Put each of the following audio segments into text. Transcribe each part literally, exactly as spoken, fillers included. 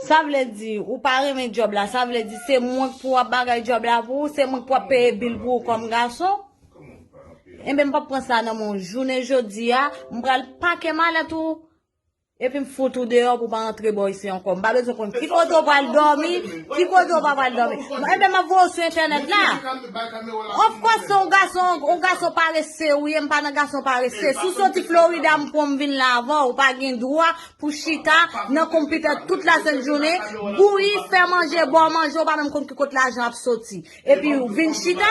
Sa vle di, ou pa renmen djòb la, sa vle di se mwen k pou ap bagay djòb la pou ou, se mwen k pou ap peye bil pou ou kòm gason. Enben, m p ap pran sa nan men w jounen jodi a, m pral pake malèt ou, epi m fout ou deyò pou w pa antre bò isi ankò. M pa bezwen konn ki kote w pral dòmi, ki kote w pa pral dòmi. Enben, m ap voye w sou entènèt la. Of course, se yon gason, yon gason parese ou ye, m pa nan gason parese. Si w soti Florida, m pran w, m vin la avè w, ou pa gen dwa pou chita nan konpitè tout lasent jounen, bouyi, fè manje, ba w manje, ou pa menm konn ki kote lajan ap soti. Epi ou vin chita.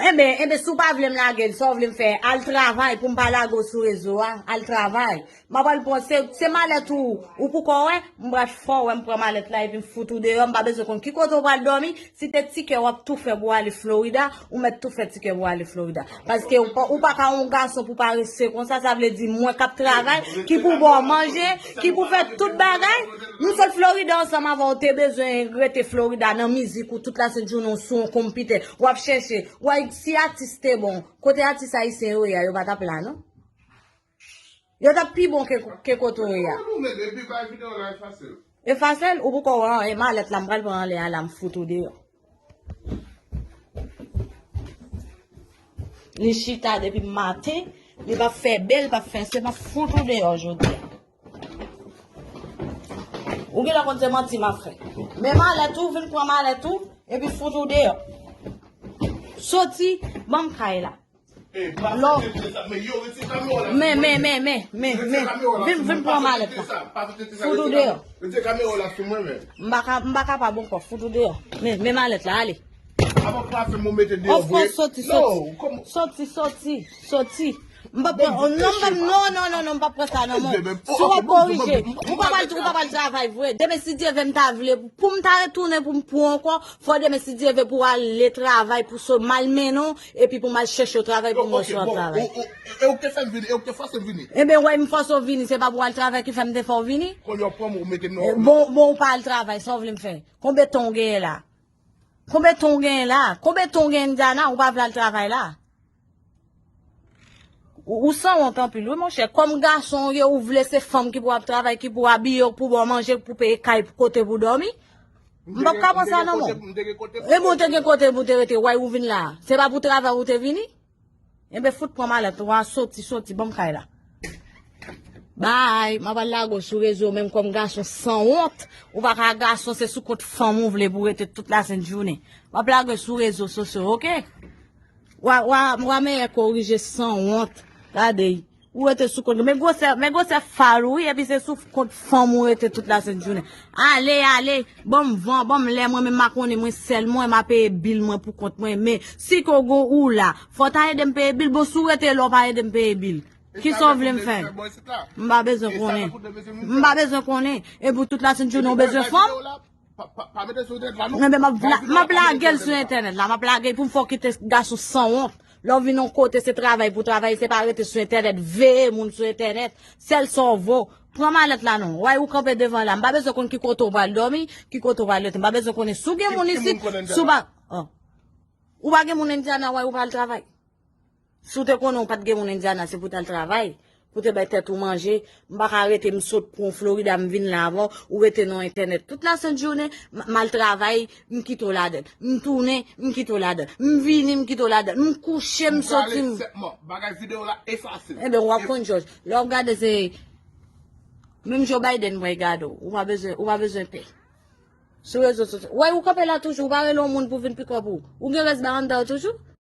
Enben, enben, si w pa vle m lage l, sa w vle m fè? Al travay pou m pa lage w sou rezo a. Al travay. M ap al pran, se, se malèt ou, ou poko wè, m pral fè w wè, m pran malèt la epi m fout ou deyò, m pa bezwen konn ki kote w pral dòmi, si te tikè w ap tou fè pou w ale Florida, ou mèt tou fè tikè pou w ale Florida. Paske ou pa, ou pa ka yon gason pou parese konsa, sa vle di mwen k ap travay, ki pou ba w manje, ki pou fè tout bagay. M sot Florida ansanm avè w, te bezwen rete Florida nan mizik ou tout lasent jounen w sou yon konpitè, w ap chèche, w a si atis te bon, kote atis ayisyen yo ye a, yo pa t ap la non. Yo t ap pi bon ke, ke kote w ye a. Ou menm, epi bay videyo la efase l. Efase l, ou poko wè anyen, malèt la, m pral pran anlè a la, m fout ou deyò. Li chita depi maten, li p ap fè bèl, p ap fè se, m ap fout ou deyò jodi a. Ou genlè konn se manti m ap fè. Men malèt ou, vin pran malèt ou, epi fout ou deyò. Soti, ban m kay la. Lò. Men, men, men, men, men, men. Vin, vin pran malèt la. Fout ou deyò. M pa ka, m pa kapab ankò. Fout ou deyò. Men, men malèt la, ale. Of course, soti, soti. Soti, soti, soti. M pa pran, non, m pa, non, non, non, non, m pa pran sa nan men w. Si w ap korije, ou pa pral, ou pa pral travay vre. Demen, si Dye vle, m ta vle, pou m ta retounen, pou m pran w ankò, fò demen, si Dye vle, pou w ale travay, pou so m al mennen w, epi pou m al chèche w travay pou m wè si w ap travay. E ou k te fè m vini, e ou k te fòse m vini. Enben, wè, m fòse w vini, se pa pou w al travay ki fè m te fè w vini. Kounye a w pran m, ou mete m nan. Bon, bon, ou pa al travay, sa w vle m fè? Konbyen tan w genyen la? Konbyen tan w genyen la? Konbyen tan w genyen Indiana, ou pa vle al travay la? Ou, ou sanwont anpil, wi, monchè. Kòm gason w ye, ou vle se fanm ki pou ap travay, ki pou abiye w, pou ba w manje, pou peye kay, pou kote pou dòmi. M p ap ka pran sa nan men w. E bon, ou te gen kote pou te rete, wè ou vin la. Se pa pou travay ou te vini? Enben, fout pran malèt ou a, soti, soti, ban m kay la. Bay, m ap al lage w sou rezo, menm kòm gason sanwont. Ou pa ka gason, se sou kont fanm ou vle pou w rete tout lasent jounen. M ap lage w sou rezo sosyo, oke? Wa, wa, wa mèyè korije sanwont. Gade, ou rete sou kont. Men gwosè, men gwosè fal ou, wi, epi se sou kont fanm ou rete tout lasent jounen. Ale, ale, ban m van, ban m lè, mwen menm m a konnen mwen sèl, mwen m a peye bil mwen pou kont mwen. Men, si ke w gon ou la, fò w ta ede m peye bil, bon, si w rete la, w pa ede m peye bil. Kisa w vle m fè? M pa bezwen konnen. M pa bezwen konnen. E pou tout lasent jounen, w bezwen fanm? Enben, m ap la-, m ap lage l sou entènèt la. M ap lage l pou m fè w kite gason sanwont. Lè w vin yon kote, se travay pou travay, se pa rete sou entènèt, veye moun sou entènèt. Sèl sa w vo. Pran malèt la non. Wè ou kanpe devan la. M pa bezwen konn ki kote w pral dòmi, ki kote w pral rete. M pa bezwen konnen si w gen moun isit, si w pa, oh. Ou pa gen moun Indiana, wè ou pral travay. Si w te konnen w pa t gen moun Indiana, se pou w t al travay, pou w te bay tèt ou manje. M pa ka rete, m sot pran w Florida, m vin la avè w, ou rete nan entènèt tout lasent jounen, m, m al travay, m kite w ladan l. M tounen, m kite w ladan l. M vini, m kite w ladan l. M kouche, m soti, m. Enben, w ap konn jòj. Lè w ap gade, se menm Joe Biden mwen gade w. Ou pa bezwen, ou pa bezwen pè. Sou rezo sosyo. Wè, ou kanpe la toujou, ou pa rele yon moun pou vin pikòp ou. Ou gen rès ba anndan w toujou?